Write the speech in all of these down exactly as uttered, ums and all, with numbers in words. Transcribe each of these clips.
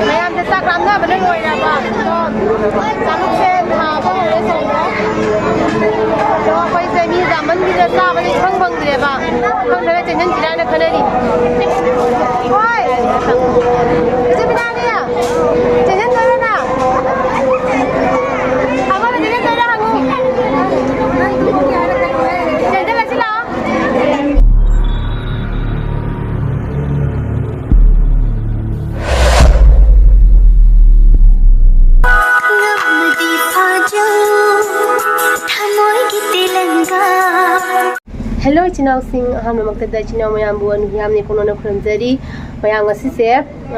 ꯃꯌꯥꯝꯁꯦ ꯆꯥꯛ ꯂꯥꯝꯅꯕꯅ ꯂꯣꯏꯔꯕ꯫ ꯑꯗꯣ ꯆꯥꯂꯨꯛꯁꯦ ꯊꯥꯕ ꯍꯧꯔꯦ ꯁꯣꯝꯗ꯫ ꯑꯗꯣ ꯑꯩꯈꯣꯏꯁꯦ ꯃꯤ ꯌꯥꯝꯃꯟꯈꯤꯗꯅ ꯆꯥꯕꯗꯤ ꯏꯐꯪ ꯐꯪꯗ꯭ꯔꯦꯕ꯫ ꯐꯪꯗ꯭ꯔꯒ ꯆꯦꯟꯁꯤꯟꯁꯤꯔꯥꯅ ꯈꯟꯅꯔꯤ꯫ ꯍꯣꯏ! ꯏꯆꯦ ꯃꯤꯅꯥꯅꯦ! ꯆꯦꯟꯁꯤꯟꯗꯣꯏꯔꯣ ꯅꯪ? ꯑꯃꯅ ꯆꯦꯟꯁꯤꯟꯗꯣꯏꯔꯥ ꯍꯪꯉꯨ꯫ ꯆꯦꯟꯁꯤꯜꯂꯁꯤ ꯂꯥꯛꯑꯣ꯫ ꯉꯝꯃꯗꯤ ꯐꯥꯖꯧ, ꯊꯃꯣꯏꯒꯤ ꯇꯦꯂꯪꯒꯥ꯫ ꯍꯦꯜꯂꯣ ꯏꯆꯤꯟ ꯏꯅꯥꯎꯁꯤꯡ, ꯑꯍꯥꯟꯕꯃꯛꯇꯗ ꯏꯆꯤꯟ ꯏꯅꯥꯎ ꯃꯌꯥꯝꯕꯨ ꯅꯨꯃꯤꯠ ꯌꯥꯝꯅ ꯏꯄꯣꯛꯅꯅ ꯈꯨꯔꯨꯝꯖꯔꯤ꯫ ꯃꯌꯥꯝ ꯉꯁꯤꯁꯦ,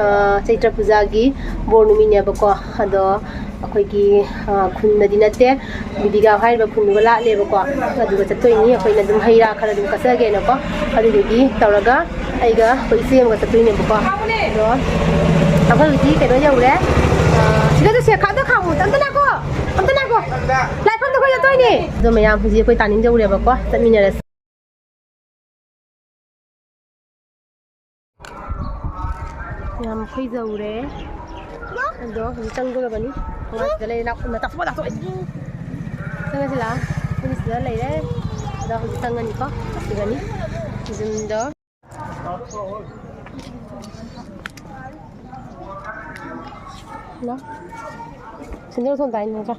ꯑ, ꯆꯩꯇ꯭ꯔ ꯄꯨꯖꯥꯒꯤ ꯕꯣꯔ ꯅꯨꯃꯤꯠꯅꯦꯕꯀꯣ꯫ ꯑꯗꯣ ꯑꯩꯈꯣꯏꯒꯤ, ꯑ, ꯈꯨꯟꯗꯗꯤ ꯅꯠꯇꯦ, ꯕꯤꯗꯤꯒꯥ ꯍꯥꯏꯔꯤꯕ ꯈꯨꯟꯗꯨꯒ ꯂꯥꯠꯂꯦꯕꯀꯣ꯫ ꯑꯗꯨꯒ ꯆꯠꯇꯣꯏꯅꯤ꯫ ꯑꯩꯈꯣꯏꯅ ꯑꯗꯨꯝ ꯍꯩ ꯔꯥ ꯈꯔ ꯑꯗꯨꯝ ꯀꯠꯆꯒꯦꯅꯀꯣ꯫ ꯑꯗꯨꯗꯨꯒꯤ ꯇꯧꯔꯒ ꯑꯩꯒ ꯑꯩꯈꯣꯏ ꯏꯆꯦ ꯑꯃꯒ ꯆꯠꯇꯣꯏꯅꯦꯕꯀꯣ꯫ ꯑꯗꯣ ꯑꯩꯈꯣꯏ ꯍꯧꯖꯤꯛ ꯀꯩꯅꯣ ꯌꯧꯔꯦ꯫ ꯑ, ꯁꯤꯗ ꯁꯦ, ꯈꯥꯗ ꯈꯥꯃꯨ, ꯑꯝꯇ ꯂꯥꯛꯀꯣ, ꯑꯝꯇ ꯂꯥꯛꯀꯣ꯫ ꯂꯥꯏꯐꯝꯗꯣ ꯑꯩꯈꯣꯏ ꯆꯠꯇꯣꯏꯅꯦ꯫ ꯑꯗꯣ ꯃꯌꯥꯝ ꯍꯧꯖꯤꯛ ꯑꯩꯈꯣꯏ ꯇꯥꯅꯤꯡ ꯌꯧꯔꯦꯕꯀꯣ, ꯆꯠꯃꯤꯟꯅꯔꯁꯤ꯫ ꯌꯥꯝ ꯈꯣꯏꯖꯧꯔꯦ꯫ ꯑꯗꯣ ꯍꯧꯖꯤꯛ ꯆꯪꯗꯣꯔꯕꯅꯤ꯫ ꯊꯣꯡꯒꯥꯟꯁꯤꯗ ꯂꯩꯔꯦ꯫ ꯂꯥꯛꯑꯣ, ꯅꯇꯥ ꯊꯣꯛꯑꯣ, ꯂꯥꯛꯑꯣ꯫ ꯆꯪꯉꯁꯤ ꯂꯥꯛꯑꯣ꯫ ꯑꯩꯈꯣꯏꯅ ꯁꯤꯗ ꯂꯩꯔꯦ꯫ ꯑꯗꯣ ꯍꯧꯖꯤꯛ ꯆꯪꯉꯅꯤꯀꯣ꯫ ꯆꯠꯈꯤꯒꯅꯤ꯫ ꯌꯨꯝꯗꯣ꯫ ꯍꯜꯂꯣ꯫ ꯁꯦꯟꯗꯜ ꯊꯣꯡ ꯇꯥꯏ ꯅꯠꯇ꯭ꯔꯥ?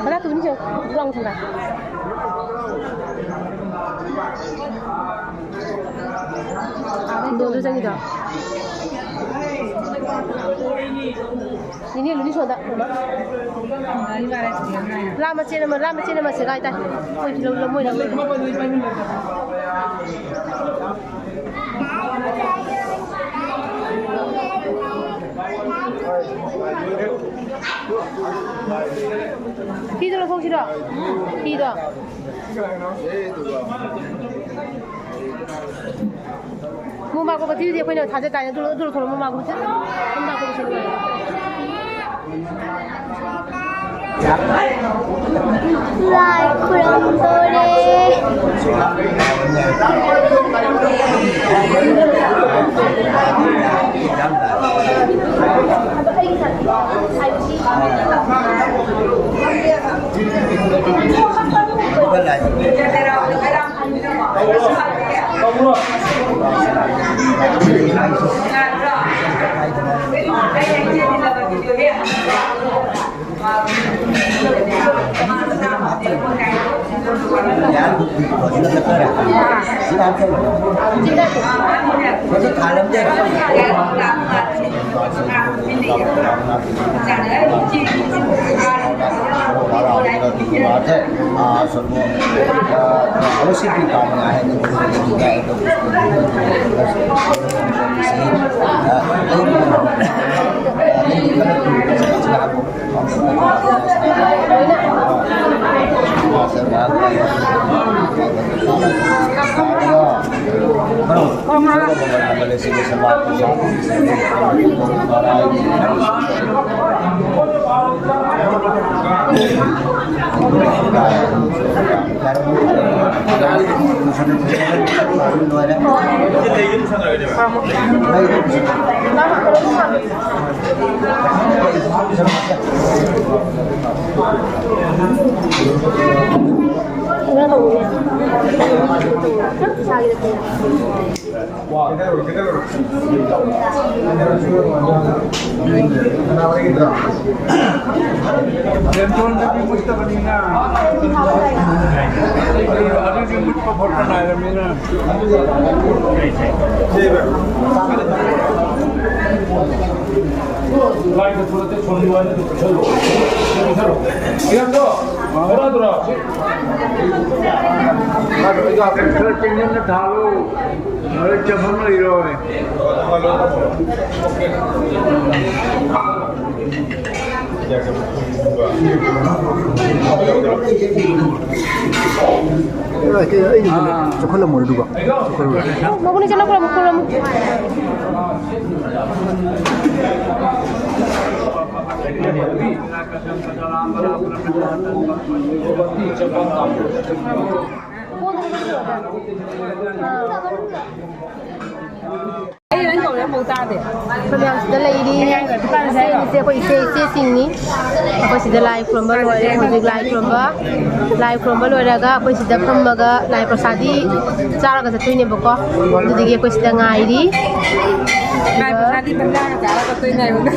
ꯀꯗꯥ ꯇꯨꯅꯤ ꯆꯣ, ꯒ꯭ꯔꯥꯎꯟ ꯊꯣꯡ ꯇꯥꯏ꯫ ꯗꯣꯟꯗꯨ ꯆꯪꯉꯤꯗꯣ꯫ ꯅꯤꯅꯦ ꯂꯨꯅꯤ ꯁꯣꯗ꯫ ꯂꯥ ꯃꯆꯦꯠ ꯑꯃ, ꯂꯥ ꯃꯆꯦꯠ ꯑꯃ ꯁꯦꯒꯥꯏ ꯇꯥꯏ꯫ ꯃꯣꯏ ꯐꯤꯂꯝ, ꯃꯣꯏ ꯂꯧ꯫ ꯐꯤꯗꯣ ꯂꯧꯊꯣꯛꯁꯤꯔꯣ? ꯐꯤꯗꯣ꯫ ꯃꯣꯝꯕꯥꯀꯣ ꯕꯇꯤꯗꯨꯗꯤ ꯑꯩꯈꯣꯏꯅ ꯊꯥꯖ ꯇꯥꯏꯅꯦ꯫ ꯑꯗꯨ, ꯑꯗꯨ ꯂꯧꯊꯣꯛꯂꯣ, ꯃꯣꯝꯕꯥꯀꯣ ꯕꯇꯤ꯫ ꯃꯣꯝꯕꯥꯀꯣ ꯕꯇꯤ ꯅꯨꯡꯉꯥꯏꯔꯦ꯫ ꯂꯥꯏ ꯈꯨꯔꯨꯝꯗꯣꯔꯦ꯫ अवश्य भी काम आए। ꯇꯦꯟꯊꯣꯟꯗꯗꯤ ꯃꯨꯠꯇꯕꯅꯤꯅ, ꯑꯗꯨꯗꯤ ꯃꯨꯠꯄ ꯈꯣꯠꯄ ꯅꯥꯏꯔꯝꯅꯤꯅ꯫ ꯂꯥꯏꯗ ꯊꯣꯛꯂꯛꯇꯦ, ꯁꯣꯝꯒꯤ ꯋꯥꯔꯤꯗꯨ ꯄꯤꯁꯜꯂꯣ꯫ ꯄꯤꯁꯜꯂꯣ꯫ ꯏꯔꯝꯗꯣ, ꯕꯣꯔꯥꯗꯨꯔꯣ? ꯈꯔ ꯆꯦꯡꯖꯟꯅ ꯊꯥꯜꯂꯨ꯫ ꯍꯣꯔꯦꯟ ꯆꯠꯐꯝ ꯂꯩꯔꯣꯏ꯫ ꯑꯩꯅ ꯆꯥꯎꯈꯠꯂꯝꯃꯣꯔꯦ ꯑꯗꯨꯒ꯫ ꯆꯥꯎꯈꯠꯂꯨꯔꯦ꯫ ꯃꯕꯨꯛꯅ ꯆꯠꯂꯛꯄ꯭ꯔꯥ? ꯑꯃꯨꯛ ꯈꯨꯔꯝꯃꯨ꯫ ꯑꯩ ꯅꯪ ꯀꯧꯔꯦ꯫ ꯑꯩꯈꯣꯏ ꯃꯌꯥꯝ ꯁꯤꯗ ꯂꯩꯔꯤ꯫ ꯏꯆꯦ, ꯏꯆꯦ, ꯑꯩꯈꯣꯏ ꯏꯆꯦ, ꯏꯆꯦꯁꯤꯡꯅꯤ꯫ ꯑꯩꯈꯣꯏ ꯁꯤꯗ ꯂꯥꯏ ꯈꯨꯔꯨꯝꯕ ꯂꯣꯏꯔꯦ꯫ ꯍꯧꯖꯤꯛ ꯂꯥꯏ ꯈꯨꯔꯨꯝꯕ, ꯂꯥꯏ ꯈꯨꯔꯨꯝꯕ ꯂꯣꯏꯔꯒ ꯑꯩꯈꯣꯏ ꯁꯤꯗ ꯐꯝꯃꯒ ꯂꯥꯏ ꯄ꯭ꯔꯁꯥꯗꯤ ꯆꯥꯔꯒ ꯆꯠꯇꯣꯏꯅꯦꯕꯀꯣ꯫ ꯑꯗꯨꯗꯒꯤ ꯑꯩꯈꯣꯏ ꯁꯤꯗ ꯉꯥꯏꯔꯤ꯫ ꯂꯥꯏ ꯄ꯭ꯔꯁꯥꯗꯤ ꯐꯖꯅ ꯆꯥꯔꯒ ꯆꯠꯇꯣꯏꯅꯦ ꯍꯥꯏꯕꯗ꯫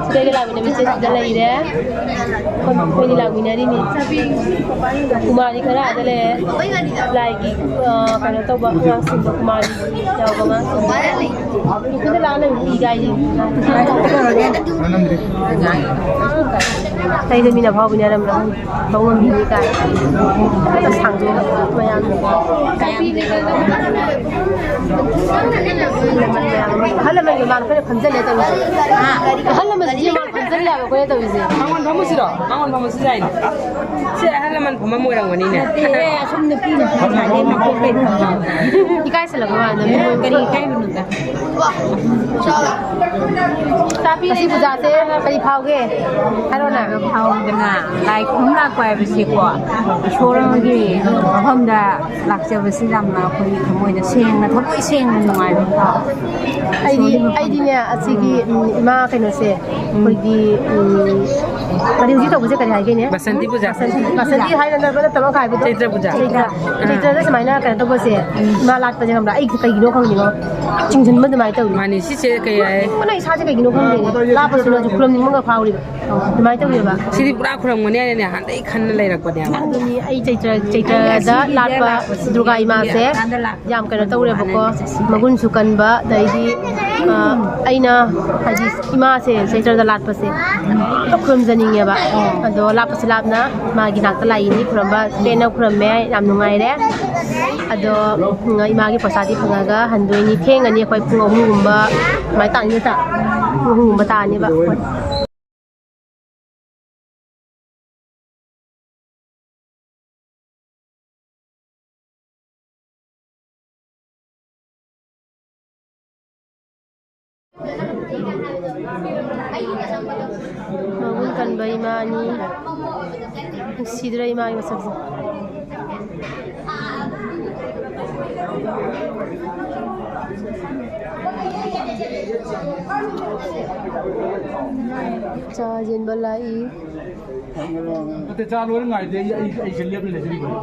ꯁꯤꯗꯒꯤ ꯂꯥꯛꯃꯤꯟꯅꯕ ꯏꯆꯦ ꯁꯤꯗ ꯂꯩꯔꯦ꯫ ꯑꯩꯈꯣꯏ, ꯑꯩꯈꯣꯏꯅꯤ ꯂꯥꯛꯃꯤꯟꯅꯔꯤꯅꯤ꯫ ꯀꯨꯃꯥꯔꯤ ꯈꯔ ꯑꯥꯗ ꯂꯩꯔꯦ꯫ ꯂꯥꯏꯒꯤ, ꯑ, ꯀꯩꯅꯣ ꯇꯧꯕ ꯑꯉꯥꯡꯁꯤꯡꯗꯣ, ꯀꯨꯃꯥꯔꯤ ꯌꯥꯎꯕ ꯑꯉꯥꯡꯁꯤꯡꯗꯣ꯫ ꯎꯈ꯭ꯔꯨꯜꯗ ꯂꯥꯛꯑ ꯂꯩꯕ ꯏ ꯀꯥꯏꯁꯦ꯫ ꯑꯩꯗꯣ ꯃꯤꯅ ꯑꯐꯥꯎꯕꯅꯦ ꯍꯥꯏꯔꯝꯕ꯭ꯔꯥ? ꯇꯧ ꯉꯝꯕꯤꯅꯤ ꯀꯥꯏ꯫ ꯌꯥꯝ ꯁꯥꯡꯗꯣꯛꯑꯒ ꯃꯌꯥꯝ꯫ ꯑꯍꯜ ꯂꯃꯟꯒꯤ ꯃꯥꯡꯗ ꯑꯩꯈꯣꯏꯅ ꯐꯝꯖꯜꯂꯦ ꯇꯧꯔꯤꯁꯦ꯫ ꯑꯍꯜ ꯂꯃꯟꯁꯤꯡꯁꯦ ꯃꯥꯡꯗ ꯐꯝꯖꯜꯂꯦ ꯍꯥꯏꯕ ꯑꯩꯈꯣꯏꯅ ꯇꯧꯔꯤꯁꯦ꯫ ꯃꯉꯣꯟ ꯐꯝꯃꯨꯁꯤꯔꯣ? ꯃꯉꯣꯟ ꯐꯝꯃꯨꯁꯤ ꯌꯥꯏꯅꯦ꯫ ꯁꯤ ꯑꯍꯜ ꯂꯃꯟ ꯐꯝꯃꯝ ꯑꯣꯏꯔꯝꯒꯅꯤꯅꯦ꯫ ꯅꯠꯇꯦꯍꯦ, ꯑꯁꯨꯝ ꯅꯨꯄꯤ ꯃꯈꯥ ꯁꯥꯏꯗꯩ ꯃꯀꯣꯛ ꯀꯩ ꯐꯝꯃꯝꯃꯣ? ꯏꯀꯥꯏꯁꯜꯂꯛꯄ ꯃꯥꯜꯂꯦ꯫ ꯀꯔꯤ ꯏꯀꯥꯏꯕꯅꯣꯗ? ꯉꯁꯤ ꯄꯨꯖꯥꯁꯦ ꯀꯔꯤ ꯐꯥꯎꯒꯦ? ꯍꯥꯏꯔꯣꯅꯦ꯫ ꯐꯥꯎꯗꯅ ꯂꯥꯏ ꯈꯨꯔꯨꯝ ꯂꯥꯛꯄ ꯍꯥꯏꯕꯁꯤꯀꯣ, ꯏꯁꯣꯔ ꯑꯃꯒꯤ ꯃꯐꯝꯗ ꯂꯥꯛꯆꯕꯁꯤ ꯌꯥꯝꯅ ꯑꯩꯈꯣꯏꯒꯤ ꯊꯃꯣꯏꯗ ꯁꯦꯡꯅ, ꯊꯃꯣꯏ ꯁꯦꯡꯅ ꯅꯨꯡꯉꯥꯏꯕ ꯐꯥꯎꯏ꯫ ꯑꯩꯗꯤ, ꯏꯁꯣꯔꯒꯤ ꯃꯐꯝꯗ꯫ ꯑꯩꯗꯤꯅꯦ, ꯑꯁꯤꯒꯤ, ꯎꯝ, ꯏꯃꯥ ꯀꯩꯅꯣꯁꯦ, ꯑꯩꯈꯣꯏꯒꯤ, ꯎꯝ, ꯀꯔꯤ ꯍꯧꯖꯤꯛ ꯇꯧꯕꯁꯦ ꯀꯔꯤ ꯍꯥꯏꯒꯦꯅꯦ? ꯕꯁꯟꯇꯤ ꯄꯨꯖꯥ꯫ ꯕꯁꯟꯇꯤ, ꯕꯁꯟꯇꯤ ꯍꯥꯏꯅ ꯅꯠꯇꯕ ꯅꯠꯇꯕ ꯑꯃ ꯍꯥꯏꯕꯗꯣ? ꯆꯩꯇ꯭ꯔ ꯄꯨꯖꯥ꯫ ꯆꯩꯇ꯭ꯔ꯫ ꯑꯥ꯫ ꯆꯩꯇ꯭ꯔꯗ ꯁꯨꯃꯥꯏꯅ ꯀꯩꯅꯣ ꯇꯧꯕꯁꯦ, ꯎꯝ꯫ ꯏꯃꯥ ꯂꯥꯠꯄꯁꯦ ꯈꯪꯕ꯭ꯔꯥ? ꯑꯩ ꯀꯩꯒꯤꯅꯣ ꯈꯪꯗꯦꯉꯣ꯫ ꯆꯤꯡꯁꯤꯟꯕ ꯑꯗꯨꯃꯥꯏꯅ ꯇꯧꯔꯤ꯫ ꯃꯥꯅꯤ, ꯁꯤꯁꯦ ꯀꯩ ꯍꯥꯏ? ꯑꯗꯨꯅ ꯏꯁꯥꯁꯦ ꯀꯩꯒꯤꯅꯣ ꯈꯪꯗꯦꯅꯦ꯫ ꯂꯥꯞꯄꯁꯨꯅꯁꯨ ꯈꯨꯔꯨꯝꯅꯤꯡꯕꯒ ꯐꯥꯎꯔꯤꯕ꯫ ꯑꯗꯨꯃꯥꯏꯅ ꯇꯧꯋꯦꯕ꯫ ꯁꯤꯗꯤ ꯄꯨꯔꯥ ꯈꯨꯔꯨꯝꯒꯅꯤ ꯍꯥꯏꯅꯅꯦ, ꯍꯥꯟꯅꯗꯩ ꯈꯟꯅ ꯂꯩꯔꯛꯄꯅꯦꯕ꯫ ꯑꯗꯨꯅꯤ, ꯑꯩ ꯆꯩꯇ꯭ꯔ-, ꯆꯩꯇ꯭ꯔꯗ ꯂꯥꯠꯄ ꯗꯨꯔꯒꯥ ꯏꯃꯥꯁꯦ ꯌꯥꯝ ꯀꯩꯅꯣ ꯇꯧꯔꯦꯕꯀꯣ, ꯃꯒꯨꯟꯁꯨ ꯀꯟꯕ, ꯑꯗꯩꯗꯤ, ꯑ, ꯑꯩꯅ ꯍꯥꯏꯗꯤ ꯏꯃꯥꯁꯦ ꯆꯩꯇ꯭ꯔꯗ ꯂꯥꯠꯄꯁꯦ ꯑꯝꯇ ꯈꯨꯔꯨꯝꯖꯅꯤꯡꯉꯦꯕ꯫ ꯑꯗꯣ ꯂꯥꯞꯄꯁꯨ ꯂꯥꯞꯅ ꯃꯥꯒꯤ ꯅꯥꯛꯇ ꯂꯥꯛꯏꯅꯤ, ꯈꯨꯔꯨꯝꯕ ꯄꯦꯟꯅ ꯈꯨꯔꯨꯝꯃꯦ, ꯌꯥꯝ ꯅꯨꯡꯉꯥꯏꯔꯦ꯫ ꯑꯗꯣ, ꯎꯝ, ꯏꯃꯥꯒꯤ ꯄ꯭ꯔꯁꯥꯗꯤ ꯐꯪꯉꯒ ꯍꯟꯗꯣꯏꯅꯤ꯫ ꯊꯦꯡꯉꯅꯤ, ꯑꯩꯈꯣꯏ ꯄꯨꯡ ꯑꯍꯨꯝꯒꯨꯝꯕ ꯑꯗꯨꯃꯥꯏꯅ ꯇꯥꯅꯤ ꯅꯠꯇ꯭ꯔꯥ? ꯄꯨꯡ ꯑꯍꯨꯝꯒꯨꯝꯕ ꯇꯥꯅꯤꯕ꯫ ꯃꯒꯨꯟ ꯀꯟꯕ ꯏꯃꯥꯅꯤ꯫ ꯅꯨꯡꯁꯤꯗ꯭ꯔꯥ ꯏꯃꯥꯒꯤ ꯃꯁꯛꯁꯦ? ꯆꯥ ꯌꯦꯟꯕ ꯂꯥꯛꯏ꯫ ꯅꯠꯇꯦ, ꯆꯥ ꯂꯣꯏꯔ ꯉꯥꯏꯗꯦ, ꯑꯩ, ꯑꯩ, ꯑꯩꯁꯦ ꯂꯦꯞꯅ ꯂꯩꯖꯔꯤꯕꯅꯤ꯫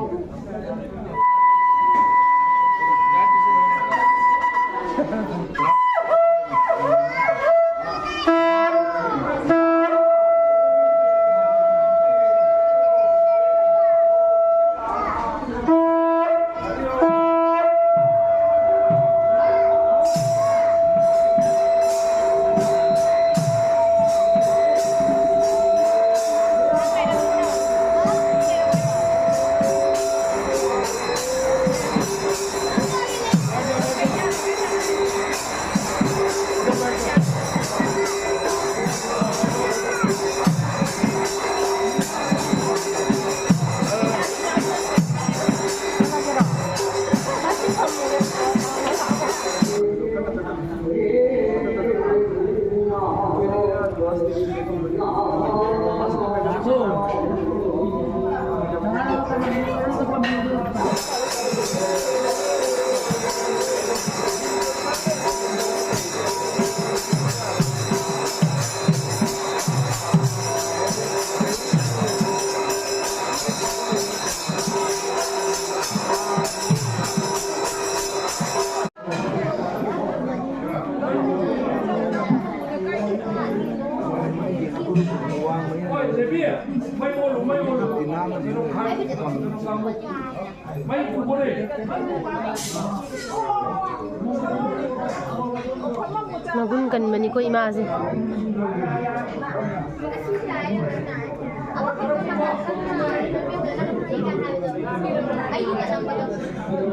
ꯃꯒꯨꯟ ꯀꯟꯕꯅꯤꯀꯣ ꯏꯃꯥꯁꯦ꯫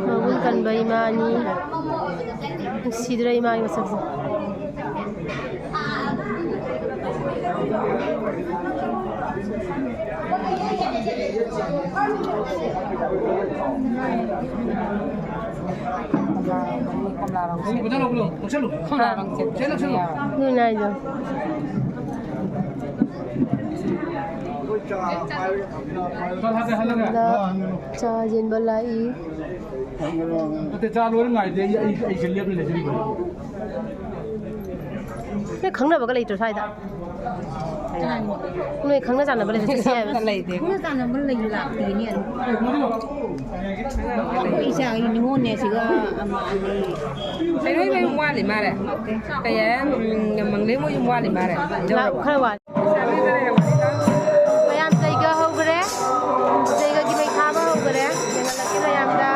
ꯃꯒꯨꯟ ꯀꯟꯕ ꯏꯃꯥꯅꯤ꯫ ꯅꯨꯡꯁꯤꯗ꯭ꯔꯥ ꯏꯃꯥꯒꯤ ꯃꯁꯛꯁꯦ? ꯑꯗꯨꯅ ꯍꯥꯏꯗꯣ꯫ ꯁꯣꯝꯗ ꯆꯥ ꯌꯦꯟꯕ ꯂꯥꯛꯏ꯫ ꯅꯠꯇꯦ, ꯆꯥ ꯂꯣꯏꯔ ꯉꯥꯏꯗꯦ, ꯑꯩ, ꯑꯩ, ꯑꯩꯁꯦ ꯂꯦꯞꯅ ꯂꯩꯖꯔꯤꯕꯅꯤ꯫ ꯅꯣꯏ ꯈꯪꯅꯕꯒ ꯂꯩꯇ꯭ꯔꯣ ꯁ꯭ꯋꯥꯏꯗ? ꯅꯣꯏ ꯈꯪꯅ ꯆꯥꯟꯅꯕ ꯂꯩꯇ꯭ꯔꯣ? ꯆꯠꯁꯤ ꯍꯥꯏꯕ꯫ ꯂꯩꯇꯦ꯫ ꯈꯪꯅ ꯆꯥꯟꯅꯕ ꯂꯩ ꯂꯥꯛꯇꯦꯅꯦ ꯑꯗꯨꯝ꯫ ꯑꯩꯈꯣꯏ ꯏꯆꯥꯒꯤ ꯅꯤꯉꯣꯜꯅꯦ ꯁꯤꯒ ꯑꯃ ꯑꯅꯤ꯫ ꯀꯩꯅꯣ ꯃꯌꯨꯝ ꯋꯥꯠꯂꯤ ꯃꯥꯜꯂꯦ꯫ ꯀꯩ ꯍꯥꯏ? ꯎꯝ, ꯃꯪꯂꯦꯝ ꯃꯣꯏ ꯌꯨꯝ ꯋꯥꯠꯂꯤ ꯃꯥꯜꯂꯦ꯫ ꯂꯥꯛ-, ꯈꯔ ꯋꯥꯠꯂꯤ꯫ ꯃꯌꯥꯝ ꯆꯩꯒ ꯍꯧꯈ꯭ꯔꯦ꯫ ꯆꯩꯒꯒꯤ ꯃꯩ ꯊꯥꯕ ꯍꯧꯈ꯭ꯔꯦ꯫ ꯌꯦꯡꯍꯜꯂꯛꯀꯦ ꯃꯌꯥꯝꯗ꯫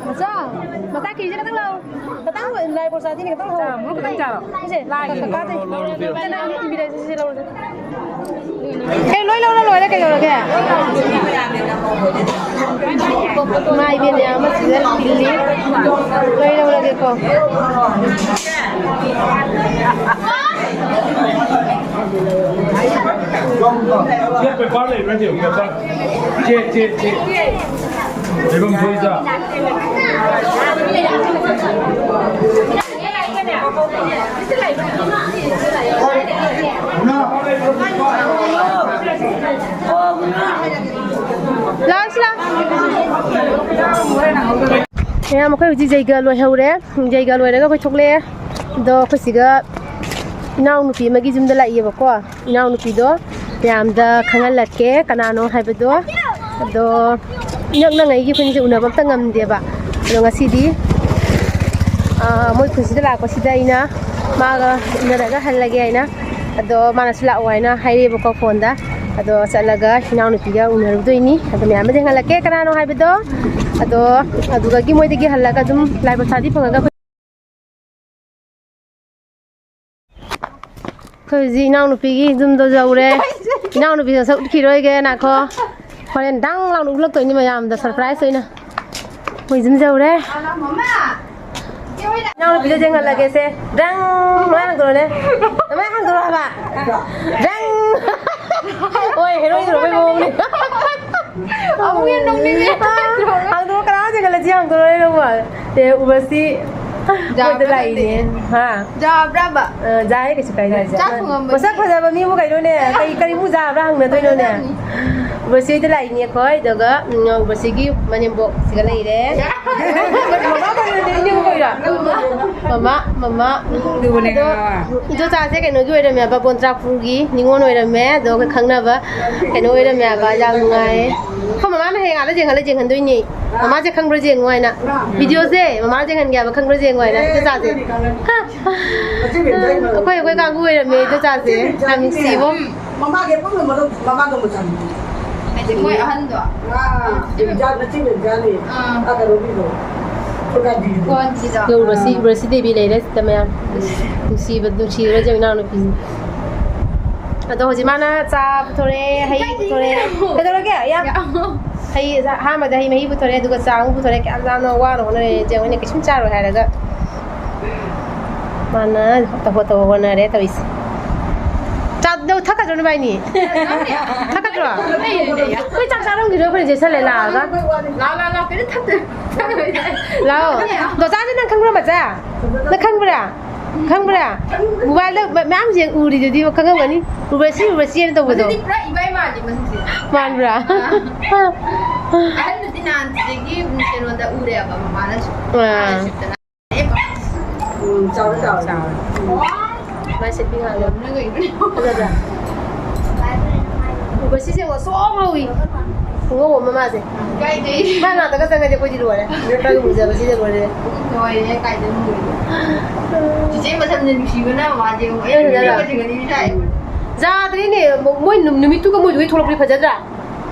ꯃꯆꯥ, ꯃꯆꯥ ꯀꯦꯖꯤ ꯈꯛꯇꯪ ꯂꯧ꯫ ꯈꯛꯇꯪ ꯂꯥꯏ ꯄꯣꯔꯁꯥꯗꯤꯅꯦ ꯈꯇꯪ ꯍꯧ꯫ ꯃꯣꯔꯣꯛ ꯈꯛꯇꯪ ꯆꯥꯔꯣ? ꯁꯦ, ꯂꯥꯏꯒꯤ ꯀꯀꯥꯗꯩ꯫ ꯃꯣꯔꯣꯛ ꯂꯧꯔꯣ, ꯂꯧꯔꯣ, ꯂꯧꯔꯣ꯫ ꯁꯦ, ꯂꯧꯔꯣ, ꯁꯦ, ꯂꯧꯔꯣ, ꯁꯦ꯫ ꯑꯦ, ꯂꯣꯏ ꯂꯧꯔ ꯂꯣꯏꯔꯦ, ꯀꯩꯗꯧꯔꯒꯦ? ꯏꯃꯥ ꯏꯕꯦꯟ ꯃꯌꯥꯝ ꯑꯃ ꯁꯤꯗ ꯇꯤꯜꯂꯤ꯫ ꯂꯣꯏ ꯂꯧꯔꯒꯦꯀꯣ꯫ ꯁꯤꯗ ꯄꯦꯄꯔ ꯂꯩꯕ꯭ꯔꯥ ꯌꯦꯡꯉꯨ, ꯄꯦꯄꯔ꯫ ꯆꯦ, ꯆꯦ, ꯆꯦ꯫ ꯂꯩꯐꯝ ꯊꯣꯛꯏꯗ꯫ ꯂꯥꯛꯑꯣ, ꯁꯤ ꯂꯥꯛꯑꯣ꯫ ꯃꯌꯥꯝ, ꯑꯩꯈꯣꯏ ꯍꯧꯖꯤꯛ ꯖꯩꯒ ꯂꯣꯏꯍꯧꯔꯦ꯫ ꯖꯩꯒ ꯂꯣꯏꯔꯒ ꯑꯩꯈꯣꯏ ꯊꯣꯛꯂꯛꯑꯦ꯫ ꯑꯗꯣ ꯑꯩꯈꯣꯏ ꯁꯤꯒ ꯏꯅꯥꯎꯅꯨꯄꯤ ꯑꯃꯒꯤ ꯌꯨꯝꯗ ꯂꯥꯛꯏꯌꯦꯕꯀꯣ꯫ ꯏꯅꯥꯎꯅꯨꯄꯤꯗꯣ ꯃꯌꯥꯝꯗ ꯈꯪꯍꯜꯂꯛꯀꯦ ꯀꯅꯥꯅꯣ ꯍꯥꯏꯕꯗꯣ꯫ ꯑꯗꯣ ꯏꯅꯛ ꯅꯛꯅꯩꯒꯤ ꯑꯩꯈꯣꯏꯅꯤꯁꯦ ꯎꯅꯕ ꯑꯝꯇ ꯉꯝꯗꯦꯕ꯫ ꯑꯗꯣ ꯉꯁꯤꯗꯤ, ꯑꯥ, ꯃꯣꯏ ꯈꯨꯟꯁꯤꯗ ꯂꯥꯛꯄꯁꯤꯗ ꯑꯩꯅ ꯃꯥꯒ ꯎꯅꯔꯒ ꯍꯜꯂꯒꯦ ꯍꯥꯏꯅ, ꯑꯗꯣ ꯃꯥꯅꯁꯨ ꯂꯥꯛꯑꯣ ꯍꯥꯏꯅ ꯍꯥꯏꯔꯛꯑꯦꯕꯀꯣ ꯐꯣꯟꯗ꯫ ꯑꯗꯣ ꯆꯠꯂꯒ ꯏꯅꯥꯎꯅꯨꯄꯤꯒ ꯎꯅꯔꯨꯗꯣꯏꯅꯤ꯫ ꯑꯗꯣ ꯃꯌꯥꯝ ꯑꯃ ꯊꯦꯡꯍꯜꯂꯛꯀꯦ ꯀꯅꯥꯅꯣ ꯍꯥꯏꯕꯗꯣ꯫ ꯑꯗꯣ ꯑꯗꯨꯗꯒꯤ ꯃꯣꯏꯗꯒꯤ ꯍꯜꯂꯒ ꯑꯗꯨꯝ ꯂꯥꯏ ꯄ꯭ꯔꯁꯥꯗꯤ ꯐꯪꯉꯒ ꯑꯩꯈꯣꯏ ꯑꯩꯈꯣꯏ ꯍꯧꯖꯤꯛ ꯏꯅꯥꯎꯅꯨꯄꯤꯒꯤ ꯌꯨꯝꯗꯣ ꯌꯧꯔꯦ꯫ ꯏꯅꯥꯎꯅꯨꯄꯤꯗꯣ ꯁꯛ ꯎꯠꯈꯤꯔꯣꯏꯒꯦ, ꯅꯥꯈꯣ꯫ ꯍꯣꯔꯦꯟ ꯗꯥꯡ ꯂꯥꯎꯅ ꯎꯠꯂꯛꯇꯣꯏꯅꯤ ꯃꯌꯥꯝꯗ surprise ꯑꯣꯏꯅ꯫ ꯑꯩꯈꯣꯏ ꯌꯨꯝ ꯌꯧꯔꯦ꯫ ꯏꯅꯥꯎꯅꯨꯄꯤꯗꯣ ꯌꯦꯡꯍꯜꯂꯒꯦꯁꯦ꯫ ꯗꯥꯡ! ꯃꯥꯏ ꯍꯥꯡꯗꯣꯔꯛꯑꯣꯅꯦ꯫ ꯃꯥꯏ ꯍꯥꯡꯗꯣꯔꯛꯑꯣ ꯍꯥꯏꯕ꯫ ꯗꯥꯡ! ꯍꯣꯏ, ꯍꯦꯔꯣꯏꯟ ꯇꯧꯕꯩ ꯃꯑꯣꯡꯅꯦ꯫ ꯑꯃꯨꯛ ꯍꯦꯟꯅ ꯅꯣꯛꯅꯤꯡꯉꯦ꯫ ꯍꯥꯡꯗꯣꯔꯛꯑꯣ, ꯀꯅꯥ ꯍꯥꯡꯗꯣꯔꯛꯑꯣ? ꯂꯥꯛꯏꯅꯦ꯫ ꯍꯥ? ꯌꯥꯕ꯭ꯔꯕ? ꯑ, ꯌꯥꯏ, ꯀꯩꯁꯨ ꯀꯥꯏꯗꯦ꯫ ꯆꯥꯛ ꯊꯣꯡꯉꯝꯕꯅꯤ꯫ ꯃꯁꯛ ꯐꯖꯕ ꯃꯤꯕꯨ ꯀꯩꯅꯣꯅꯦ? ꯀꯩ, ꯀꯔꯤꯕꯨ ꯌꯥꯕ꯭ꯔꯥ ꯍꯪꯅꯗꯣꯏꯅꯣꯅꯦ? ꯐꯖꯕꯅꯤ꯫ ꯎꯔꯕꯁꯤꯗ ꯂꯥꯛꯏꯅꯦ ꯑꯩꯈꯣꯏ, ꯑꯗꯨꯒ, ꯎꯝ, ꯎꯔꯕꯁꯤꯒꯤ ꯃꯅꯦꯝꯕꯣꯛ ꯁꯤꯒ ꯂꯩꯔꯦ꯫ ꯃꯃꯥ ꯀꯧꯔꯤꯔꯣꯅꯦ? ꯏꯅꯦ ꯀꯧꯔꯤꯔꯣ? ꯃꯃꯥ, ꯃꯃꯥ꯫ ꯑꯗꯨꯕꯨꯅꯦ ꯑꯗꯣ, ꯉꯥ꯫ ꯏꯗꯣꯆꯥꯁꯦ ꯀꯩꯅꯣꯒꯤ ꯑꯣꯏꯔꯝꯃꯦꯕ, ꯕꯣꯟꯇ꯭ꯔꯥꯄꯨꯔꯒꯤ ꯅꯤꯉꯣꯜ ꯑꯣꯏꯔꯝꯃꯦ꯫ ꯑꯗꯣ ꯑꯩꯈꯣꯏ ꯈꯪꯅꯕ ꯀꯩꯅꯣ ꯑꯣꯏꯔꯝꯃꯦꯕ, ꯌꯥꯝ ꯅꯨꯡꯉꯥꯏꯌꯦ꯫ ꯑꯩꯈꯣꯏ ꯃꯃꯥꯅ ꯍꯌꯦꯡ ꯑꯥꯗ ꯌꯦꯡꯍꯜꯂ ꯌꯦꯡꯍꯟꯗꯣꯏꯅꯦ꯫ ꯃꯃꯥꯁꯦ ꯈꯪꯕ꯭ꯔꯥ ꯌꯦꯡꯉꯣ ꯍꯥꯏꯅ꯫ ꯚꯤꯗꯤꯑꯣꯁꯦ ꯃꯃꯥꯁꯦ ꯌꯦꯡꯍꯟꯒꯦ ꯍꯥꯏꯕ, ꯈꯪꯕ꯭ꯔꯥ ꯌꯦꯡꯉꯣ ꯍꯥꯏꯅ꯫ ꯏꯗꯣꯆꯥꯁꯦ꯫ ꯑꯩꯈꯣꯏ, ꯑꯩꯈꯣꯏ ꯀꯥꯡꯕꯨ ꯑꯣꯏꯔꯝꯃꯦ ꯏꯗꯣꯆꯥꯁꯦ꯫ ꯌꯥꯝ ꯅꯨꯡꯁꯤꯕꯣ꯫ ꯃꯃꯥꯒꯤ ꯑꯄꯨꯟꯕ ꯃꯔꯨꯞ, ꯃꯃꯥꯒ ꯃꯆꯥꯅꯨꯄꯤ꯫ ꯃꯣꯏ ꯑꯍꯟꯗꯣ꯫ ꯑꯥ, ꯕꯦꯝꯆꯥ, ꯃꯆꯤꯟ ꯕꯦꯝꯆꯥꯅꯦ꯫ ꯑꯥ꯫ ꯑꯥ, ꯀꯩꯅꯣꯒꯤꯗꯣ꯫ ꯀꯣꯟꯒꯤꯗꯣ꯫ ꯀꯣꯟꯒꯤꯗꯣ꯫ ꯎꯔꯕꯁꯤ, ꯎꯔꯕꯁꯤ ꯗꯦꯕꯤ ꯂꯩꯔꯦ ꯁꯤꯗ ꯃꯌꯥꯝ꯫ ꯅꯨꯡꯁꯤꯕ, ꯅꯨꯡꯁꯤꯔꯕ ꯏꯆꯦ ꯏꯅꯥꯎ ꯅꯨꯄꯤꯁꯤꯡ꯫ ꯑꯗꯣ ꯍꯧꯖꯤꯛ ꯃꯥꯅ ꯆꯥ ꯄꯨꯊꯣꯔꯛꯑꯦ, ꯍꯩ ꯄꯨꯊꯣꯔꯛꯑꯦ꯫ ꯀꯩꯗꯧꯔꯒꯦ? ꯌꯥ꯫ ꯌꯥ꯫ ꯍꯩ, ꯑꯍꯥꯟꯕꯗ ꯍꯩ ꯃꯍꯤ ꯄꯨꯊꯣꯔꯛꯑꯦ, ꯑꯗꯨꯒ ꯆꯥ ꯑꯃꯨꯛ ꯄꯨꯊꯣꯔꯛꯑꯦ꯫ ꯀꯌꯥꯝ ꯌꯥꯝꯅ ꯋꯥꯅ ꯍꯣꯠꯅꯔꯦ ꯏꯆꯦ, ꯑꯩꯅ ꯀꯩꯁꯨꯝ ꯆꯥꯔꯣꯏ ꯍꯥꯏꯔꯒ꯫ ꯃꯥꯅ ꯇꯧꯍꯣ ꯇꯧꯍꯣ ꯍꯣꯠꯅꯔꯦ ꯇꯧꯔꯤꯁꯦ꯫ ꯆꯥꯗꯣ ꯊꯛꯀꯗ꯭ꯔꯣ ꯅꯕꯥꯏꯅꯤ? ꯊꯛꯀꯗ꯭ꯔꯣ? ꯑꯩꯈꯣꯏ ꯆꯥꯛ ꯆꯥꯔꯝꯈꯤꯔꯣꯏ, ꯑꯩꯈꯣꯏꯅ ꯆꯦꯁꯜꯂꯦ ꯂꯥꯛꯑꯒ꯫ ꯂꯥꯛꯑꯣ, ꯂꯥꯛꯑꯣ, ꯂꯥꯛꯑꯣ, ꯀꯩꯅꯣ ꯊꯛꯇꯣꯏ-, ꯊꯛꯇꯣꯏ-, ꯂꯥꯛꯑꯣ꯫ ꯗꯣꯆꯥꯁꯦ ꯅꯪ ꯈꯪꯕ꯭ꯔꯥ, ꯃꯆꯥ? ꯅꯪ ꯈꯪꯕ꯭ꯔꯥ? ꯈꯪꯕ꯭ꯔꯥ? ꯃꯣꯕꯥꯏꯜꯗ ꯃ-, ꯃꯌꯥꯝ ꯍꯧꯖꯤꯛ ꯎꯔꯤꯗꯨꯗꯤ ꯈꯪꯉꯝꯒꯅꯤ꯫ ꯎꯔꯕꯁꯤ, ꯎꯔꯕꯁꯤ ꯍꯥꯏꯅ ꯇꯧꯕꯗꯣ꯫ ꯑꯗꯨꯗꯤ ꯄꯨꯔꯥ ꯏꯕꯥꯏ ꯃꯥꯜꯂꯤ ꯃꯁꯤꯁꯦ꯫ ꯃꯥꯟꯕ꯭ꯔꯥ? ꯑꯥ꯫ ꯑꯍꯟꯗꯨꯗꯤ ꯅꯍꯥꯟ ꯁꯤꯗꯒꯤ ꯀꯩꯅꯣꯗ ꯎꯔꯦꯕ, ꯃꯃꯥꯅꯁꯨ꯫ ꯑꯥ꯫ ꯎꯝ, ꯆꯥꯎꯔꯦ, ꯆꯥꯎꯔꯦ, ꯆꯥꯎꯔꯦ꯫ ꯃꯥꯏ ꯁꯦꯠꯄꯤ ꯉꯥꯛꯇ꯫ ꯐꯖꯕ꯭ꯔꯥ? ꯎꯕ ꯁꯤꯁꯦ ꯉꯧꯁꯣꯛ ꯉꯧꯏ꯫ ꯈꯨꯉꯧ ꯑꯃ ꯃꯥꯁꯦ꯫ ꯀꯥꯏꯗꯩ? ꯃꯥ ꯉꯥꯛꯇꯒ ꯆꯪꯉꯗꯤ ꯑꯩꯈꯣꯏꯗꯤ ꯂꯣꯏꯔꯦ꯫ ꯃꯥꯒꯤ ꯃꯨꯖꯕꯁꯤꯗ ꯂꯣꯏꯔꯦ꯫ ꯂꯣꯏꯔꯦ, ꯀꯥꯏꯗꯩ ꯃꯨꯏꯅꯣ? ꯆꯤꯆꯦ ꯃꯁꯝꯁꯦ ꯅꯨꯡꯁꯤꯕꯅ ꯃꯥꯗꯤ ꯑꯃꯨꯛ ꯑꯦ, ꯐꯖꯗ꯭ꯔꯥ? ꯌꯥꯗ꯭ꯔꯦꯅꯦ, ꯃꯣ-, ꯃꯣꯏ ꯅꯨ-, ꯅꯨꯃꯤꯠꯇꯨꯒ ꯃꯣꯏꯗꯨꯒꯤ ꯊꯣꯛꯂꯛꯄꯗꯤ ꯐꯖꯗ꯭ꯔꯥ?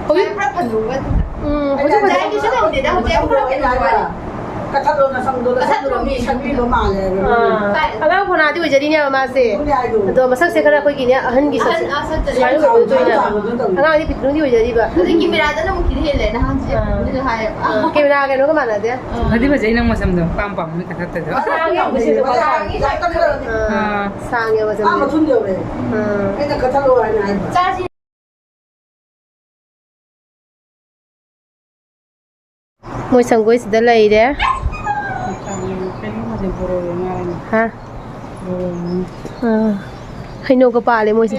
ꯍꯧꯖꯤꯛ ꯄꯨꯔꯥ ꯐꯖꯕ꯫ ꯎꯝ, ꯍꯧꯖꯤꯛ ꯐꯖꯕ꯫ ꯍꯧꯖꯤꯛ ꯀꯩꯁꯨ ꯇꯧꯗꯦꯗ, ꯍꯧꯖꯤꯛ ꯄꯨꯔꯥ ꯀꯩꯅꯣ ꯇꯧꯔꯦ꯫ ꯀꯊꯠꯂꯣ ꯅꯁꯝꯗꯣ, ꯀꯊꯠꯂꯣ ꯃꯤ꯫ ꯁꯛꯄꯤꯕ ꯃꯥꯜꯂꯦ ꯍꯥꯏꯕ꯫ ꯑꯥ, ꯑꯉꯥꯡ ꯐꯣꯅꯥꯗꯤ ꯑꯣꯏꯖꯔꯤꯅꯦꯕ ꯃꯥꯁꯦ꯫ ꯑꯗꯨꯅꯦ ꯍꯥꯏꯗꯣ꯫ ꯑꯗꯣ ꯃꯁꯛꯁꯦ ꯈꯔ ꯑꯩꯈꯣꯏꯒꯤꯅꯦ, ꯑꯍꯟꯒꯤ ꯁꯛꯁꯦ꯫ ꯑꯍꯟ, ꯑꯥ, ꯁꯛꯇ ꯁꯨꯃꯥꯏꯅ ꯑꯣꯏꯕꯗꯣ ꯇꯧꯏꯅꯦꯕ꯫ ꯑꯉꯥꯡꯗꯤ ꯄꯤꯛꯇ꯭ꯔꯨꯗꯤ ꯑꯣꯏꯖꯔꯤꯕ꯫ ꯑꯗꯨ ꯀꯦꯃꯦꯔꯥꯗꯅ ꯑꯃꯨꯛ ꯈꯤꯇ ꯍꯦꯜꯂꯦ ꯅꯍꯥꯟꯁꯦ꯫ ꯑꯥ꯫ ꯑꯗꯨꯁꯨ ꯍꯥꯏꯌꯦꯕ꯫ ꯑꯥ, ꯀꯦꯃꯦꯔꯥꯒ ꯀꯩꯅꯣꯒ ꯃꯥꯟꯅꯗꯦ꯫ ꯐꯗꯤ ꯐꯖꯩ ꯅꯪ ꯃꯁꯝꯗꯣ, ꯄꯥꯝ ꯄꯥꯝꯃꯤ ꯀꯊꯠꯇꯗꯣ꯫ ꯁꯥꯡꯉꯦ, ꯃꯁꯤꯁꯨ ꯈꯔ ꯁꯥꯡꯉꯦ꯫ ꯑꯥ, ꯁꯥꯡꯉꯦꯕ ꯃꯥ ꯁꯝꯁꯦ꯫ ꯃꯊꯨꯟ ꯌꯧꯔꯦ꯫ ꯑꯥ꯫ ꯑꯩꯅ ꯀꯊꯠꯂꯣ ꯍꯥꯏꯅ ꯍꯥꯏꯕ꯫ ꯃꯣꯏ ꯁꯪꯒꯣꯏꯁꯤꯗ ꯂꯩꯔꯦ꯫ ꯍꯥ? ꯑꯥ, ꯍꯩꯅꯧꯒ ꯄꯥꯜꯂꯦ ꯃꯣꯏꯁꯦ꯫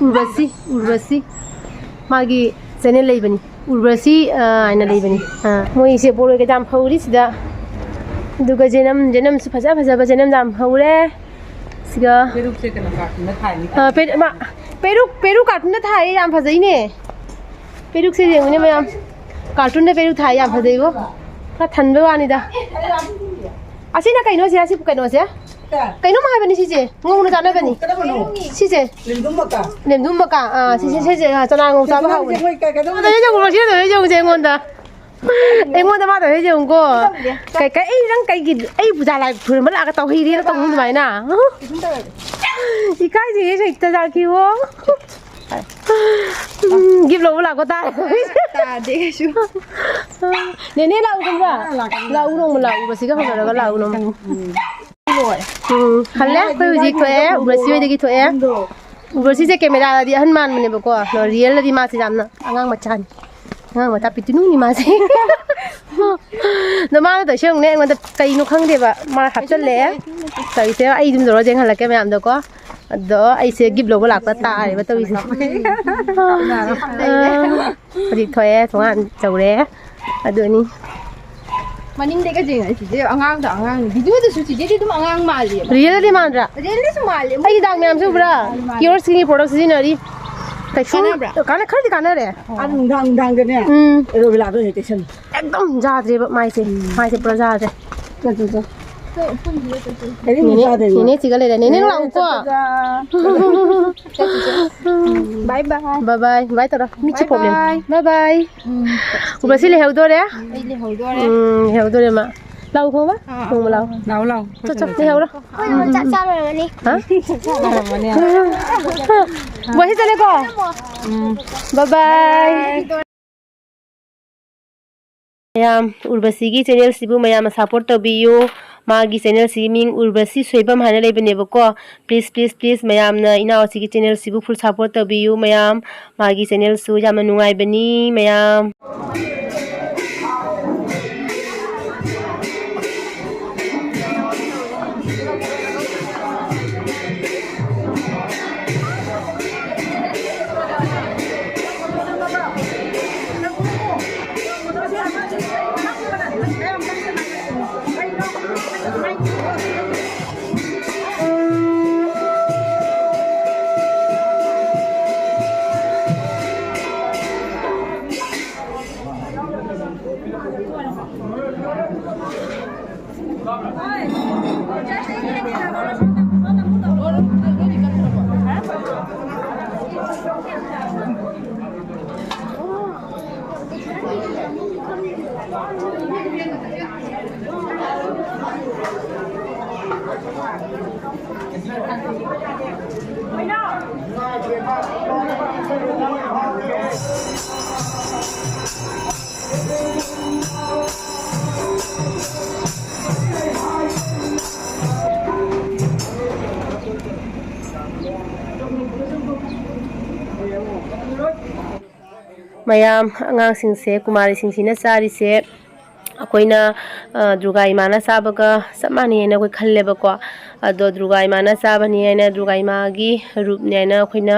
ꯎꯔꯕꯁꯤ, ꯎꯔꯕꯁꯤ꯫ ꯃꯥꯒꯤ ꯆꯦꯅꯦꯜ ꯂꯩꯕꯅꯤ꯫ ꯎꯔꯕꯁꯤ, ꯑꯥ, ꯍꯥꯏꯅ ꯂꯩꯕꯅꯤ꯫ ꯑꯥ, ꯃꯣꯏꯁꯦ ꯕꯣꯔꯣꯏꯒ ꯌꯥꯝ ꯍꯧꯔꯤ ꯁꯤꯗ꯫ ꯑꯗꯨꯒ ꯖꯦꯅꯝ, ꯖꯦꯅꯝꯁꯨ ꯐꯖ ꯐꯖꯕ ꯖꯦꯅꯝ ꯌꯥꯝ ꯍꯧꯔꯦ꯫ ꯁꯤꯒ ꯄꯦꯔꯨꯛꯁꯦ ꯀꯩꯅꯣ, ꯀꯥꯔꯇꯨꯟꯗ ꯊꯥꯏꯅꯤ꯫ ꯑꯥ, ꯄꯦꯔꯨꯛ, ꯃꯥ, ꯄꯦꯔꯨꯛ, ꯄꯦꯔꯨꯛ ꯀꯥꯔꯇꯨꯟꯗ ꯊꯥꯏꯌꯦ, ꯌꯥꯝ ꯐꯖꯩꯅꯦ꯫ ꯄꯦꯔꯨꯛꯁꯦ ꯌꯦꯡꯉꯨꯅꯦ ꯃꯌꯥꯝ, ꯀꯥꯔꯇꯨꯟꯗ ꯄꯦꯔꯨꯛ ꯊꯥꯏ, ꯌꯥꯝ ꯐꯖꯩꯕꯣ꯫ ꯈꯔ ꯊꯟꯕꯩ ꯋꯥꯅꯤꯗ꯫ ꯑꯁꯤꯅ ꯀꯩꯅꯣꯁꯦ, ꯑꯁꯤ ꯀꯩꯅꯣꯁꯦ? ꯀꯩꯅꯣꯝ ꯍꯥꯏꯕꯅꯤ ꯁꯤꯁꯦ, ꯉꯧꯅ ꯆꯥꯅꯕꯅꯤ꯫ ꯀꯔꯝꯕꯅꯣ? ꯁꯤꯁꯦ꯫ ꯂꯦꯝꯗꯨꯝ ꯃꯀꯥ꯫ ꯂꯦꯝꯗꯨꯝ ꯃꯀꯥ, ꯑꯥ, ꯁꯤꯁꯦ, ꯁꯤꯁꯦ, ꯑꯥ, ꯆꯅꯥ ꯉꯧ ꯆꯥꯕ ꯍꯥꯎꯕꯅꯦ꯫ ꯃꯣꯏ ꯀꯩ-, ꯀꯩꯅꯣ ꯑꯗꯣ ꯌꯦꯡꯉꯨ, ꯁꯤ ꯌꯦꯡꯉꯨ, ꯌꯦꯡꯉꯨꯁꯦ ꯑꯩꯉꯣꯟꯗ꯫ ꯑꯩꯉꯣꯟꯗ ꯃꯥ ꯇꯧꯔꯤꯁꯦ ꯌꯦꯡꯉꯨꯀꯣ꯫ ꯀꯩ, ꯀꯩ, ꯑꯩ ꯅꯪ ꯀꯩꯒꯤ, ꯑꯩ ꯄꯨꯖꯥ ꯂꯥꯏ ꯈꯨꯔꯨꯝꯕ ꯂꯥꯛꯑꯒ ꯇꯧꯍꯩꯗꯦꯅ ꯇꯧꯅꯨ ꯑꯗꯨꯃꯥꯏꯅ꯫ ꯏꯀꯥꯏꯖꯩꯌꯦ ꯍꯦꯛꯇ ꯖꯥꯈꯤꯑꯣ꯫ ꯎꯝ, ꯒꯤꯐ ꯂꯧꯕ ꯂꯥꯛꯄ ꯇꯥꯔꯦ꯫ ꯇꯥꯗꯦ ꯀꯩꯁꯨ꯫ ꯅꯦꯅꯦ ꯂꯥꯛꯎ ꯈꯪꯕ꯭ꯔꯥ? ꯂꯥꯛꯎ, ꯅꯣꯡꯃ ꯂꯥꯛꯎ, ꯃꯁꯤꯒ ꯍꯧꯅꯔꯒ ꯂꯥꯛꯎ ꯅꯣꯡꯃ꯫ ꯎꯝ, ꯍꯜꯂꯦ꯫ ꯑꯩꯈꯣꯏ ꯍꯧꯖꯤꯛ ꯊꯣꯛꯑꯦ, ꯎꯔꯁꯤ ꯍꯣꯏꯗꯒꯤ ꯊꯣꯛꯑꯦ꯫ ꯎꯔꯁꯤꯁꯦ ꯀꯦꯃꯦꯔꯥꯗꯗꯤ ꯑꯍꯟ ꯃꯥꯟꯕꯅꯦꯕꯀꯣ, ꯑꯗꯣ ꯔꯤꯌꯦꯜꯗꯗꯤ ꯃꯥꯁꯦ ꯌꯥꯝꯅ ꯑꯉꯥꯡ ꯃꯆꯥꯅꯤ꯫ ꯑꯉꯥꯡ ꯃꯆꯥ ꯄꯤꯇꯨꯅꯨꯅꯤ ꯃꯥꯁꯦ꯫ ꯑꯗꯣ ꯃꯥꯅ ꯇꯧꯔꯤꯁꯦ ꯌꯦꯡꯉꯨꯅꯦ, ꯑꯩꯉꯣꯟꯗ ꯀꯩꯅꯣ ꯈꯪꯗꯦꯕ, ꯃꯥ ꯍꯥꯞꯆꯜꯂꯛꯑꯦ꯫ ꯇꯧꯔꯤꯁꯦ ꯑꯩ ꯑꯗꯨꯝ ꯇꯧꯔ ꯌꯦꯡꯍꯜꯂꯛꯀꯦ ꯃꯌꯥꯝꯗꯀꯣ꯫ ꯑꯗꯣ ꯑꯩꯁꯦ ꯒꯤꯐ ꯂꯧꯕ ꯂꯥꯛꯄ ꯇꯥꯔꯦꯕ ꯇꯧꯔꯤꯁꯦ꯫ ꯑꯥ, ꯍꯧꯖꯤꯛ ꯊꯣꯛꯑꯦ, ꯊꯣꯡꯒꯥꯟ ꯆꯧꯔꯦ꯫ ꯑꯗꯨꯅꯤ꯫ ꯃꯅꯤꯡꯗꯩꯒ ꯌꯦꯡꯉꯛꯏ ꯆꯤꯆꯦ, ꯑꯉꯥꯡꯗ ꯑꯉꯥꯡꯅꯤ꯫ ꯚꯤꯗꯤꯑꯣꯗꯁꯨ ꯆꯤꯆꯦꯗꯤ ꯑꯗꯨꯝ ꯑꯉꯥꯡ ꯃꯥꯜꯂꯤ꯫ ꯔꯤꯌꯦꯜꯗꯤ ꯃꯥꯟꯗ꯭ꯔꯥ? ꯔꯤꯌꯦꯜꯗꯁꯨ ꯃꯥꯜꯂꯤ꯫ ꯑꯩꯒꯤ ꯗꯥꯛ ꯃꯌꯥꯝꯁꯦ ꯎꯕ꯭ꯔꯥ? ꯃꯥꯜꯂꯤ, ꯃꯥꯜꯂꯤ꯫ ꯀꯤꯌꯣꯔ ꯁ꯭ꯀꯤꯟꯒꯤ ꯄ꯭ꯔꯣꯗꯛ ꯁꯤꯖꯤꯟꯅꯔꯤ꯫ ꯀꯩꯁꯨ ꯀꯥꯟꯅꯕ꯭ꯔꯥ? ꯀꯥꯟꯅ-, ꯈꯔꯗꯤ ꯀꯥꯟꯅꯔꯦ꯫ ꯑꯥ, ꯅꯨꯡꯗꯥꯡ, ꯅꯨꯡꯗꯥꯡꯗꯅꯦ, ꯎꯝ꯫ ꯑꯦꯂꯣꯚꯦꯔꯥꯗꯣ ꯍꯦꯛ ꯇꯩꯁꯜꯂꯨ꯫ ꯑꯦꯛꯗꯝ ꯌꯥꯗ꯭ꯔꯦꯕ ꯃꯥꯏꯁꯦ꯫ ꯎꯝ꯫ ꯃꯥꯏꯁꯦ ꯄꯨꯔꯥ ꯌꯥꯗ꯭ꯔꯦ꯫ ꯆꯠ, ꯆꯠ, ꯆꯠ꯫ ꯀꯔꯤ ꯅꯦꯅꯦ, ꯆꯥꯗꯣꯏꯅꯣ? ꯅꯦꯅꯦ ꯆꯤꯒ ꯂꯩꯔꯦ꯫ ꯅꯦꯅꯦ ꯂꯥꯛꯎꯀꯣ꯫ ꯆꯠ, ꯆꯠ, ꯆꯠ꯫ ꯎꯝ꯫ ꯕꯥꯏ ꯕꯥꯏ꯫ ꯕꯥꯏ ꯕꯥꯏ꯫ ꯕꯥꯏ ꯇꯧꯔꯣ꯫ ꯃꯤꯠꯁꯦ ꯕꯥꯏ ꯄꯣꯝꯃꯦ꯫ ꯕꯥꯏ꯫ ꯕꯥꯏ ꯕꯥꯏ꯫ ꯎꯝ꯫ ꯎꯔꯁꯤ ꯂꯩꯍꯧꯗꯣꯔꯦ꯫ ꯑꯩ ꯂꯩꯍꯧꯗꯣꯔꯦ꯫ ꯎꯝ, ꯂꯩꯍꯧꯗꯣꯔꯦ ꯃꯥ꯫ ꯂꯥꯛꯎ ꯈꯪꯕ? ꯑꯥ, ꯅꯣꯡꯃ ꯂꯥꯛꯎ꯫ ꯂꯥꯛꯑꯣ, ꯂꯥꯛꯑꯣ꯫ ꯆꯠ, ꯆꯠ, ꯂꯩꯍꯧꯔꯣ꯫ ꯑꯥ, ꯆꯥꯛ ꯆꯥ ꯂꯣꯏꯔꯝꯃꯅꯤ꯫ ꯍꯥ? ꯆꯥꯛ ꯆꯥ ꯂꯣꯏꯔꯝꯃꯅꯤ꯫ ꯕꯣꯏꯁꯤ ꯆꯠꯂꯦꯀꯣ? ꯎꯝ꯫ ꯕꯥꯏ ꯕꯥꯏ꯫ ꯕꯥꯏ꯫ ꯃꯌꯥꯝ, ꯎꯔꯕꯁꯤꯒꯤ ꯆꯦꯅꯦꯜꯁꯤꯕꯨ ꯃꯌꯥꯝꯅ ꯁꯞꯄꯣꯔꯠ ꯇꯧꯕꯤꯌꯨ꯫ ꯃꯥꯒꯤ ꯆꯦꯅꯦꯜꯁꯤꯒꯤ ꯃꯤꯡ ꯎꯔꯕꯁꯤ ꯁꯣꯏꯕꯝ ꯍꯥꯏꯅ ꯂꯩꯕꯅꯦꯕꯀꯣ꯫ ꯄ꯭ꯂꯤꯖ, ꯄ꯭ꯂꯤꯖ, ꯄ꯭ꯂꯤꯖ, ꯃꯌꯥꯝꯅ ꯏꯅꯥꯎ ꯑꯁꯤꯒꯤ ꯆꯦꯅꯦꯜꯁꯤꯕꯨ ꯐꯨꯜ ꯁꯞꯄꯣꯔꯠ ꯇꯧꯕꯤꯌꯨ ꯃꯌꯥꯝ꯫ ꯃꯥꯒꯤ ꯆꯦꯅꯦꯜꯁꯨ ꯌꯥꯝꯅ ꯅꯨꯡꯉꯥꯏꯕꯅꯤ ꯃꯌꯥꯝ꯫ ꯃꯌꯥꯝ, ꯑꯉꯥꯡꯁꯤꯡꯁꯦ, ꯀꯨꯃꯥꯔꯤꯁꯤꯡꯁꯤꯅ ꯆꯥꯔꯤꯁꯦ ꯑꯩꯈꯣꯏꯅ, ꯑ, ꯗꯨꯔꯒꯥ ꯏꯃꯥꯅ ꯆꯥꯕꯒ ꯆꯞ ꯃꯥꯟꯅꯩ ꯍꯥꯏꯅ ꯑꯩꯈꯣꯏ ꯈꯜꯂꯦꯕꯀꯣ꯫ ꯑꯗꯣ ꯗꯨꯔꯒꯥ ꯏꯃꯥꯅ ꯆꯥꯕꯅꯤ ꯍꯥꯏꯅ, ꯗꯨꯔꯒꯥ ꯏꯃꯥꯒꯤ ꯔꯨꯞꯅꯤ ꯍꯥꯏꯅ ꯑꯩꯈꯣꯏꯅ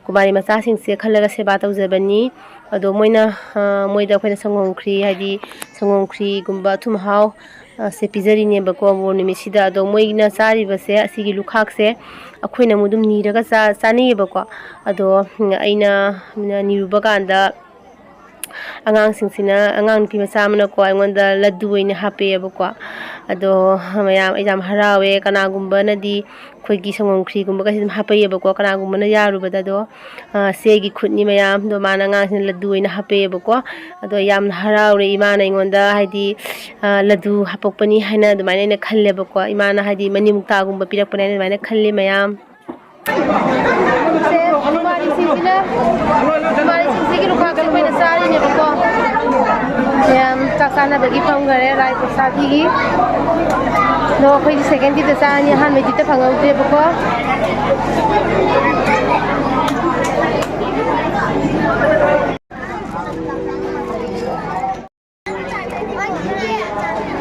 ꯀꯨꯃꯥꯔꯤ ꯃꯆꯥꯁꯤꯡꯁꯦ ꯈꯜꯂꯒ ꯁꯦꯕꯥ ꯇꯧꯖꯕꯅꯤ꯫ ꯑꯗꯣ ꯃꯣꯏꯅ, ꯑ, ꯃꯣꯏꯗ ꯑꯩꯈꯣꯏꯅ ꯁꯪꯒꯣꯝ ꯈ꯭ꯔꯤ, ꯍꯥꯏꯗꯤ ꯁꯪꯒꯣꯝ ꯈ꯭ꯔꯤꯒꯨꯝꯕ, ꯑꯊꯨꯝ ꯑꯍꯥꯎ, ꯑ, ꯁꯦ ꯄꯤꯖꯔꯤꯅꯦꯕꯀꯣ ꯃꯣꯔ ꯅꯨꯃꯤꯠꯁꯤꯗ꯫ ꯑꯗꯣ ꯃꯣꯏꯅ ꯆꯥꯔꯤꯕꯁꯦ, ꯑꯁꯤꯒꯤ ꯂꯨꯈꯥꯛꯁꯦ ꯑꯩꯈꯣꯏꯅ ꯑꯃꯨꯛ ꯑꯗꯨꯝ ꯅꯤꯔꯒ ꯆꯥ-, ꯆꯥꯅꯩꯌꯦꯕꯀꯣ꯫ ꯑꯗꯣ, ꯎꯝ, ꯑꯩꯅ ꯅꯤꯔꯨꯕ ꯀꯥꯟꯗ ꯑꯉꯥꯡꯁꯤꯡꯁꯤꯅ, ꯑꯉꯥꯡ ꯅꯨꯄꯤ ꯃꯆꯥ ꯑꯃꯅꯀꯣ ꯑꯩꯉꯣꯟꯗ ꯂꯗꯨ ꯑꯣꯏꯅ ꯍꯥꯞꯄꯛꯑꯦꯕꯀꯣ꯫ ꯑꯗꯣ ꯃꯌꯥꯝ, ꯑꯩ ꯌꯥꯝ ꯍꯔꯥꯎꯋꯦ꯫ ꯀꯅꯥꯒꯨꯝꯕꯅꯗꯤ ꯑꯩꯈꯣꯏꯒꯤ ꯁꯪꯒꯣꯝ ꯈ꯭ꯔꯤꯒꯨꯝꯕꯒꯁꯦ ꯑꯗꯨꯝ ꯍꯥꯞꯄꯛꯑꯦꯕꯀꯣ, ꯀꯅꯥꯒꯨꯝꯕꯅ ꯌꯥꯔꯨꯕꯗ꯫ ꯑꯗꯣ, ꯑ, ꯁꯦ ꯑꯩꯒꯤ ꯈꯨꯠꯅꯤ ꯃꯌꯥꯝ꯫ ꯑꯗꯣ ꯃꯥꯅ ꯑꯉꯥꯡꯁꯤꯡꯅ ꯂꯗꯨ ꯑꯣꯏꯅ ꯍꯥꯞꯄꯛꯑꯦꯕꯀꯣ꯫ ꯑꯗꯣ ꯌꯥꯝꯅ ꯍꯔꯥꯎꯔꯦ ꯏꯃꯥꯅ ꯑꯩꯉꯣꯟꯗ, ꯍꯥꯏꯗꯤ, ꯑ, ꯂꯗꯨ ꯍꯥꯞꯄꯛꯄꯅꯤ ꯍꯥꯏꯅ ꯑꯗꯨꯃꯥꯏꯅ ꯑꯩꯅ ꯈꯜꯂꯦꯕꯀꯣ꯫ ꯏꯃꯥꯅ, ꯍꯥꯏꯗꯤ, ꯃꯅꯤꯃꯨꯛꯇꯥꯒꯨꯝꯕ ꯄꯤꯔꯛꯄꯅꯦ ꯍꯥꯏꯅ ꯑꯗꯨꯃꯥꯏꯅ ꯈꯜꯂꯦ ꯃꯌꯥꯝ꯫ ꯁꯦ, ꯀꯨꯃꯥꯔꯤꯁꯤꯡꯁꯤꯅ, ꯀꯨꯃꯥꯔꯤꯁꯤꯡꯁꯤꯒꯤ ꯂꯨꯈꯥꯛꯁꯦ ꯑꯩꯈꯣꯏꯅ ꯆꯥꯔꯤꯅꯦꯕꯀꯣ꯫ ꯃꯌꯥꯝ ꯆꯥꯛ ꯆꯥꯅꯕꯒꯤ ꯐꯝꯈꯔꯦ, ꯂꯥꯏ ꯄ꯭ꯔꯁꯥꯗꯤꯒꯤ꯫ ꯑꯗꯣ ꯑꯩꯈꯣꯏꯗꯤ second ꯗꯤꯞꯇ ꯆꯥꯔꯅꯤ, ꯑꯍꯥꯟꯕ ꯗꯤꯞꯇ ꯐꯪꯍꯧꯗ꯭ꯔꯦꯕꯀꯣ꯫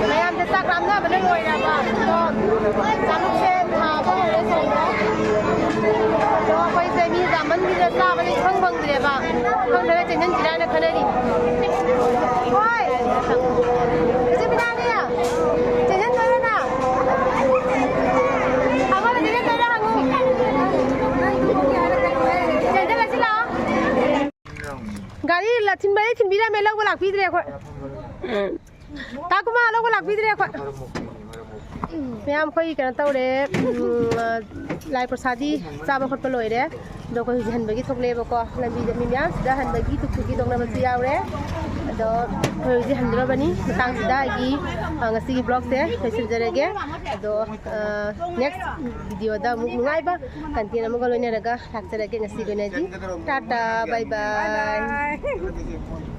ꯃꯌꯥꯝꯁꯦ ꯆꯥꯛ ꯂꯥꯝꯅꯕꯅ ꯂꯣꯏꯔꯕ꯫ ꯑꯗꯣ ꯆꯥꯂꯨꯛꯁꯦ ꯊꯥꯕ ꯍꯧꯔꯦ ꯁꯣꯝꯗ꯫ ꯑꯗꯣ ꯑꯩꯈꯣꯏꯁꯦ ꯃꯤ ꯌꯥꯝꯃꯟꯈꯤꯗꯅ ꯆꯥꯕꯗꯤ ꯏꯐꯪ ꯐꯪꯗ꯭ꯔꯦꯕ꯫ ꯐꯪꯗ꯭ꯔꯒ ꯆꯦꯟꯁꯤꯟꯁꯤꯔꯥꯅ ꯈꯟꯅꯔꯤ꯫ ꯍꯣꯏ꯫ ꯏꯆꯦ ꯕꯤꯅꯥꯂꯤ, ꯆꯦꯟꯁꯤꯟꯗꯣꯏꯔꯣ ꯅꯪ? ꯑꯃꯅ ꯆꯦꯟꯁꯤꯟꯗꯣꯏꯔꯥ ꯍꯪꯉꯨ꯫ ꯆꯦꯟꯁꯤꯜꯂꯁꯤ ꯂꯥꯛꯑꯣ꯫ ꯒꯥꯔꯤ ꯂ-, ꯊꯤꯟꯕꯗꯤ ꯊꯤꯟꯕꯤꯔꯝꯃꯦ, ꯂꯧꯕ ꯂꯥꯛꯄꯤꯗ꯭ꯔꯦ ꯑꯩꯈꯣꯏ꯫ ꯎꯝ꯫ ꯇꯥ ꯀꯨꯃꯥ, ꯂꯧꯕ ꯂꯥꯛꯄꯤꯗ꯭ꯔꯦ ꯑꯩꯈꯣꯏ꯫ ꯃꯌꯥꯝ ꯑꯩꯈꯣꯏ ꯀꯩꯅꯣ ꯇꯧꯔꯦ, ꯎꯝ, ꯂꯥꯏ ꯄ꯭ꯔꯁꯥꯗꯤ ꯆꯥꯕ ꯈꯣꯠꯄ ꯂꯣꯏꯔꯦ꯫ ꯑꯗꯣ ꯑꯩꯈꯣꯏ ꯍꯧꯖꯤꯛ ꯍꯟꯕꯒꯤ ꯊꯣꯛꯂꯛꯑꯦꯕꯀꯣ꯫ ꯂꯝꯕꯤꯗ ꯃꯤ ꯃꯌꯥꯝꯁꯤꯗ ꯍꯟꯕꯒꯤ ꯇꯨꯛ ꯇꯨꯛꯀꯤ ꯇꯣꯡꯅꯕꯁꯨ ꯌꯥꯎꯔꯦ꯫ ꯑꯗꯣ ꯑꯩꯈꯣꯏ ꯍꯧꯖꯤꯛ ꯍꯟꯗꯣꯔꯕꯅꯤ꯫ ꯃꯇꯥꯡꯁꯤꯗ ꯑꯩꯒꯤ, ꯑ, ꯉꯁꯤꯒꯤ vlogꯁꯦ ꯂꯣꯏꯁꯤꯟꯖꯔꯒꯦ꯫ ꯑꯗꯣ, ꯑ, next videoꯗ ꯑꯃꯨꯛ ꯅꯨꯡꯉꯥꯏꯕ content ꯑꯃꯒ ꯂꯣꯏꯅꯔꯒ ꯂꯥꯛꯆꯔꯒꯦ꯫ ꯉꯁꯤꯒꯤ ꯑꯣꯏꯅꯗꯤ ꯇꯥꯇꯥ, bye bye꯫